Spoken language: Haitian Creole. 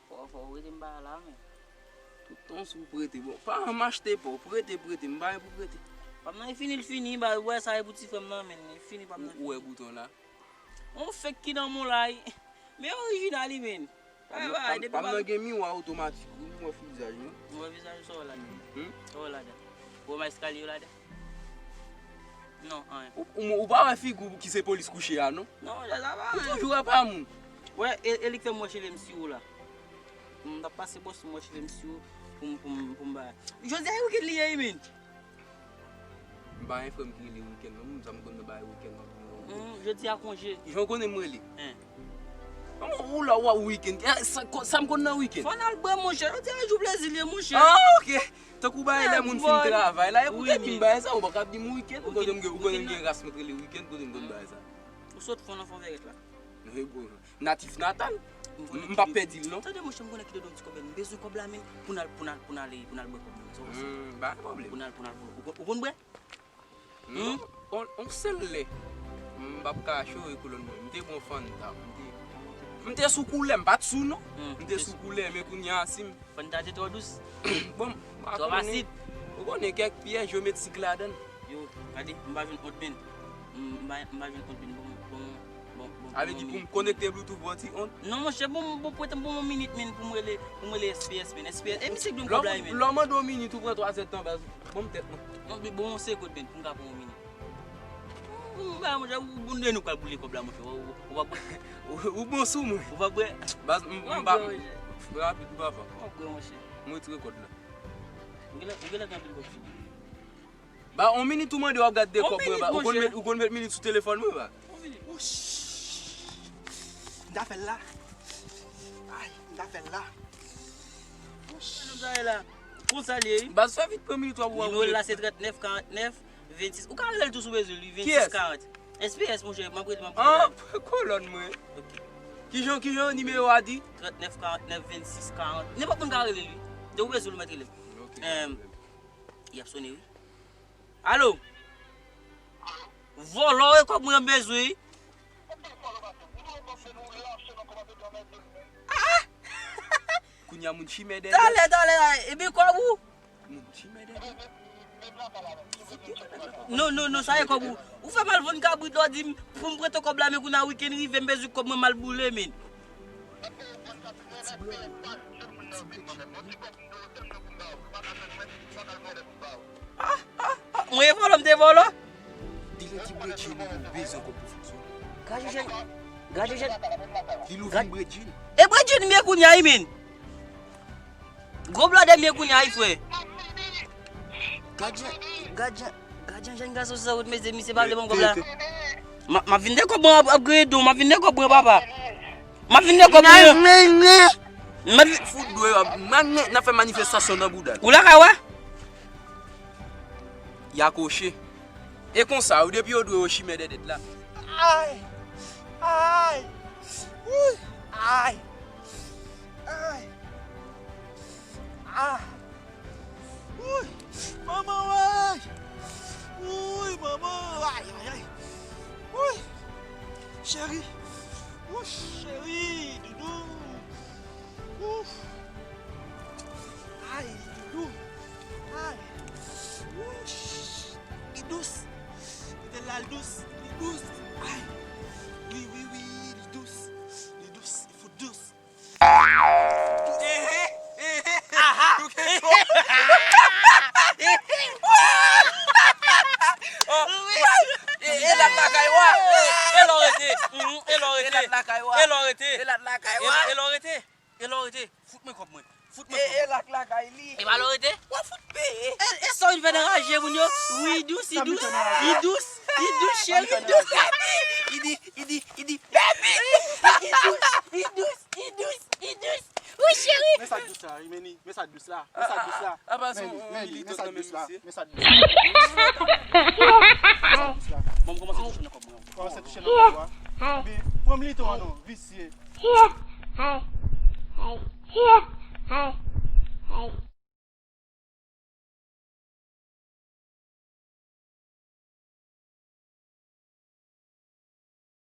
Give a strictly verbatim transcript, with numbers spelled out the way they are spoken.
Fò, fò w rete m pa la, men. Tout tan si w prete, bon, pa m achte pa w, prete, prete, m pa gen pou prete. Pa m nan e fini, l fini, ba, wè sa e pou ti frè m nan, men, e fini, pa m nan fini. Ou wè bouton la? On fake ki nan mon la, men orijinal li, men. Pa m nan gen miwa otomatik, wi, m wè fizaj mwen. M wè vizaj ou, sa w wè ladan? Hmm? Sa w wè ladan? Ou wè eskalye yo ladan? Non, anyen. Ou, ou, ou pa wè figi w ki se polis kouche a, non? Non, sa, sa pa anyen. Ou toujou wè pa moun. Wè, e, e li k fè m wè cheve m si ou la. M t ap pase bòs m wè cheve m si ou pou m, pou m, pou m bay. Jodi a e wikenn li ye, wi, men. M pa gen frè m ki rele wikenn, non. M sa m konn nan bay wikenn, non. Hmm, jodi a konje. Jan w konnen m rele? Hein. Ou la w a wikenn. Eh, sa, sa m konn nan wikenn? Fò n al bwè, monchè. Jodi a jou plezi li ye, monchè. Ah, ok. Tankou bagay lè moun fin travay la, e pou tèt li m bay sa, ou pa ka di m wikenn, ou konnen m gen, ou konnen m gen ras mwen rele wikenn, kote m konn bay sa. Ou sot fon nan fon vèrèt la. Natif natal. M p ap pèdi l, non. Tande, monchè, m konnen ki dodo m ti kòb la, m bezwen kòb la, men, pou n al, pou n al, pou n ale, pou n al bwè kòb la, men, sa w wè sa? Hmm, ba pwoblèm. Pou n al, pou n al, ou, ou konn bwè? Non, on, on sèl lè, m p ap kache w e kolòn mwen. M te pran Fanta, m te, m te sou koulè, m pa t sou non. Hmm, m te sou koulè, men kounye a si m Fanta te twò dous. Bon, m pa konnen. Twò asid. Ou konnen kèk pyès yo met sik ladan l. Yo, gade, m pa jwenn ont, men. M, m pa, m pa jwenn ont, men. Bon, bon, bon, bon. Sa vle di pou m konekte Bluetooth pou yon ti ont? Non, monchè, bon, bon, prete m, bon, yon minit, men, pou m rele, pou m rele S P S, men. S P S, e misye k dwe m kòb la, men. Lè w mande yon minit, ou pran twa zèdtan, baz. Bon, m tèt mwen. Non, men bon, yon segonn, men, pou m ka pran yon minit. Ou, ou, ba, monchè, ou, ou, nou pral boule kòb la, monchè. Ou, ou, ou pa bwè. Ou, ou bon sou mwen. Ou pa bwè. Baz, m, m pa. Rapid, ou pa fè. Ou pa bwè, monchè. M retire kòd la. Ou genlè, ou genlè gen anpil kòb sou ou. Ba, on minit ou mande w ap gade de kòb mwen, ba. Ou konn met, ou konn met minit sou telefòn mwen, ba. On minit. Wouch. M ta fè l la. Ay, m ta fè l la. Wouch. Konsa l ye, wi. Baz, fè vit, pran minit w ap wè. Nimewo l la se trannèf karannèf vennsis. Ou ka rele l tou si w bezwen l, wi, vennsis karant. S P S, monchè, m ap rele, m ap rele. Ah, kolòn mwen. Ok. Kijan, kijan nimewo a di? Trannèf karannèf vennsis karant. Nenpòt moun ka rele l, wi. Depi w bezwen l, ou mèt rele m. Ok. Em, y ap sone, wi. Alo? Vòlò, e kòb mwen m bezwen, wi. Ah! Kounye a moun chimè dèdè. Talè, talè, talè. Ebyen kòb ou? Moun chimè dèdè. Non, non, non, sa e kòb ou. Ou fè m al vann kabrit la, w di m pou m prete w kòb la, men kounye a wikenn rive, m bezwen kòb mwen m al boule, men. Ah, ah, ah, mwen e vòlò, m te vòlò. Di lè ti bredjin ou bezwen kòb pou fonksyone. Gade jèn, gade jèn. Di nou vin bredjin. E bredjin m ye kounye a, wi, men. Gwo blòdè m ye kounye a, wi, frè. Gad jan, gad jan, gad jan jèn gason sa wont, mezanmi, misye pa vle ban m kòb la. M ap, m ap vin de kòb mwen, ap, ap griyen do, m ap vin de kòb mwen, papa. M ap vin de kòb mwen. M ap vin. Fout dwe, n ap fè manifestasyon nan bouda l. Ou lakay, wè? Y a koche. E konsa, yo depi yo dwe yo chimè dèdèt la. Ay! Ay! Wouy! Ay! Ay! Ah! Wouy! Manman, wè! Wouy, manman! Ay, ay, ay! Wouy! Cheri! Wouy, cheri! Doudou! Ouf! Ay, li dous. Ay. Wouch. Li dous. Kite l la, li dous. Li dous. Ay. Wi, wi, wi, li dous. Li dous. Li fout dous. Ehe, ehe. Aha. Touke kou. Oh, e, e lat lakay wa. E lò rete. Mhm, e lò rete. E lat lakay wa. E lò rete. E lat lakay wa. E, e lò rete. E lò rete. Fout mwen kòb mwen. Fout mwen kòb mwen. E, e lak lakay li. E pa lò rete? W ap fout peye. E, e sa w vin fè nan raje moun yo? Wi, dous, li dous. Li dous, li dous, cheri, li dous. Li di, li di, li di, baby. Li dous, li dous, li dous, li dous. Wi, cheri. Men sa dous la, wi, men li, men sa dous la. Men sa dous la. Apa se yon milito nan men misye. Men sa dous la. Bon, m kòmanse touche nan kòb mwen. Kòmanse touche nan kòb mwen. Men, pran milito an non, visye.